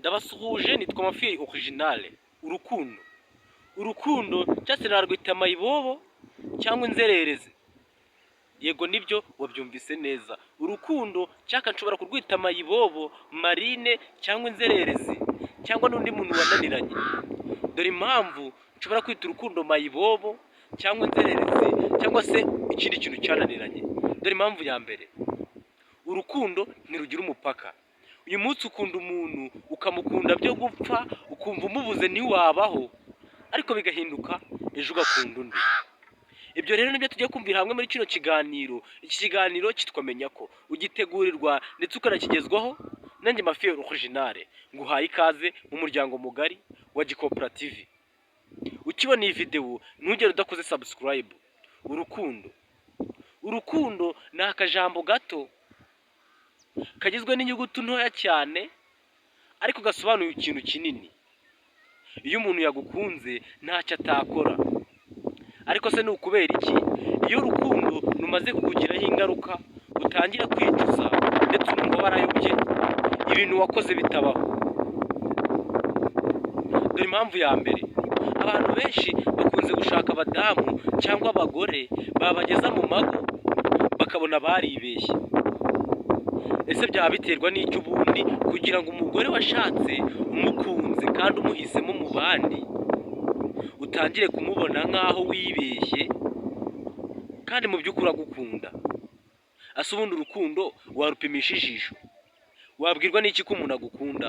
Ndabasuhuje, nitwa Mafiyeri Originale. Urukundo, urukundo cyangwa se narwita mayibobo cyangwa inzererezi. Yego, nibyo, wabyumvise neza. Urukundo cyangwa nshobora kurwita mayibobo, marine cyangwa inzererezi cyangwa n'undi muntu wananiranye. Dore impamvu nshobora kwita urukundo mayibobo cyangwa inzererezi cyangwa se ikindi kintu cyananiranye. Dore impamvu ya mbere: urukundo ntirugira umupaka. Uyu munsi ukunda umuntu, ukamukunda byo gupfa, ukumva umubuze ntiwabaho, ariko bigahinduka ejo ugakunda undi. Ibyo rero nibyo tugiye kumvira hamwe muri kino kiganiro. Iki kiganiro cyitwa Menya Ko, ugitegurirwa ndetse ukanakigezwaho nanjye, Mafiyeri Originale. Nguhaye ikaze mu muryango mugari wa Gikopera TV. Ukibona iyi videwo, ntugere udakoze subscribe. Urukundo, urukundo ni akajambo gato kagizwe n'inyuguti ntoya cyane, ariko gasobanuye ikintu kinini. Iyo umuntu yagukunze, ntacyo atakora. Ariko se ni ukubera iki iyo urukundo rumaze kukugiraho ingaruka utangira kwicuza, ndetse ukumva warayobye, ibintu wakoze bitabaho? Dore impamvu ya mbere: abantu benshi bakunze gushaka abadamu cyangwa abagore, babageza mu mago bakabona baribeshye. Ese byaba biterwa n'icyo ubundi kugira ngo umugore washatse, umukunze kandi umuhisemo mu bandi, utangire kumubona nk'aho wibeshye kandi mu by'ukuri agukunda? Ese ubundi urukundo warupimisha ijisho? Wabwirwa n'iki ko umuntu agukunda?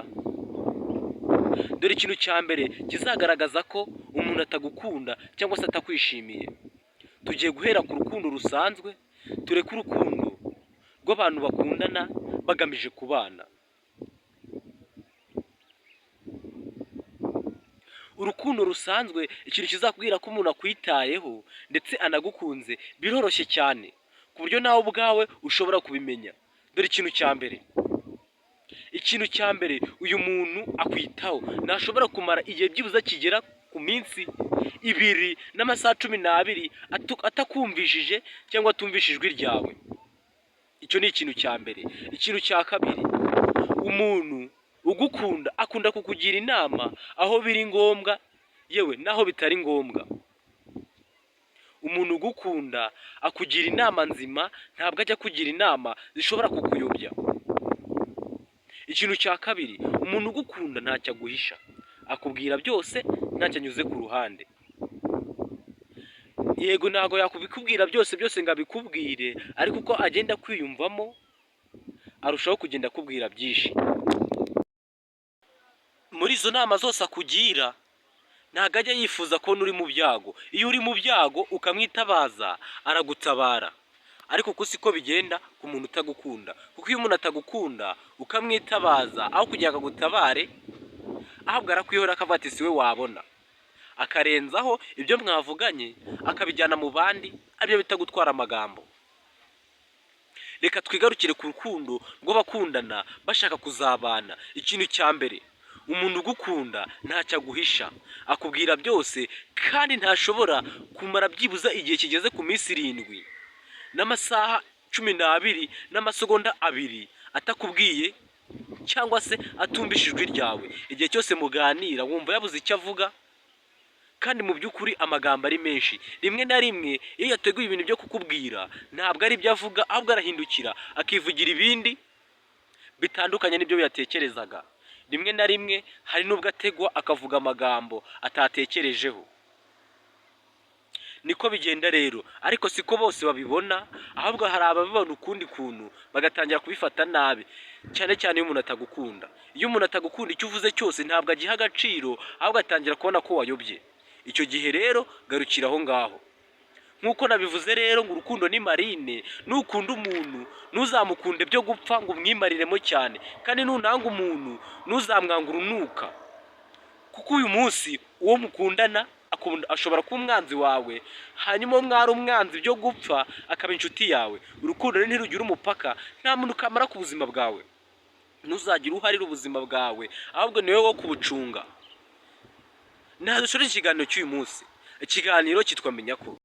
Dore ikintu cya mbere kizagaragaza ko umuntu atagukunda cyangwa se atakwishimiye. Tugiye guhera ku rukundo rusanzwe, tureke urukundo rw'abantu bakundana bagamije kubana. Urukundo rusanzwe, ikintu kizakubwira ko umuntu akwitayeho ndetse anagukunze, biroroshye cyane ku buryo nawe ubwawe ushobora kubimenya. Dore ikintu cya mbere. Ikintu cya mbere, uyu muntu akwitaho. Ntashobora kumara igihe byibuze kigera ku minsi 2 n'amasaha 12 atakumvishije cyangwa atumvise ijwi ryawe. Icyo ni ikintu cya mbere. Ikintu cya kabiri, umuntu ugukunda akunda kukugira inama aho biri ngombwa, yewe n'aho bitari ngombwa. Umuntu ugukunda akugira inama nzima, ntabwo ajya akugira inama zishobora kukuyobya. Ikintu cya kabiri, umuntu ugukunda ntacyo aguhisha, akubwira byose, ntacyo anyuze ku ruhande. Yego, ntabwo yakubikubwira byose byose ngo abikubwire, ariko uko agenda akwiyumvamo arushaho kugenda akubwira byinshi. Muri izo nama zose akugira, ntabwo ajya yifuza kubona uri mu byago. Iyo uri mu byago ukamwitabaza, aragutabara, ariko uku siko bigenda ku muntu utagukunda, kuko iyo umuntu atagukunda ukamwitabaza, aho kugira ngo agutabare, ahubwo arakwihora, akavuga ati: "Si we wabona", akarenzaho ibyo mwavuganye akabijyana mu bandi, aribyo bita gutwara amagambo. Reka twigarukire ku rukundo rw'abakundana bashaka kuzabana. Ikintu cya mbere, umuntu ugukunda ntacyo aguhisha, akubwira byose, kandi ntashobora kumara byibuze igihe kigeze ku minsi 7 n'amasaha 12 n'amasegonda 2 atakubwiye cyangwa se atumvishe ijwi ryawe. Igihe cyose muganira, wumva yabuze icyo avuga, kandi mu by'ukuri amagambo ari menshi. Rimwe na rimwe iyo yateguye ibintu byo kukubwira, ntabwo ari ibyo avuga, ahubwo arahindukira akivugira ibindi bitandukanye n'ibyo yatekerezaga. Rimwe na rimwe hari n'ubwo ategwa akavuga amagambo atatekerejeho. Niko bigenda rero, ariko siko bose babibona, ahubwo hari ababibona ukundi kuntu bagatangira kubifata nabi, cyane cyane iyo umuntu atagukunda. Iyo umuntu atagukunda, icyo uvuze cyose ntabwo agiha agaciro, ahubwo atangira kubona ko wayobye. Icyo gihe rero garukira aho ngaho. Nk'uko nabivuze rero ngo urukundo ni marine. Nukunda umuntu, ntuzamukunde byo gupfa ngo umwimariremo cyane, kandi nunanga umuntu, ntuzamwanga urunuka, kuko uyu munsi uwo mukundana ashobora kuba umwanzi wawe, hanyuma uwo mwari umwanzi byo gupfa akaba inshuti yawe. Urukundo rero ntirugira umupaka, nta muntu kamara ku buzima bwawe. Ntuzagire uharira ubuzima bwawe, ahubwo ni wowe wo kubucunga. Nta dushoje ikiganiro cy'uyu munsi. Ikiganiro cyitwa Menya Ko.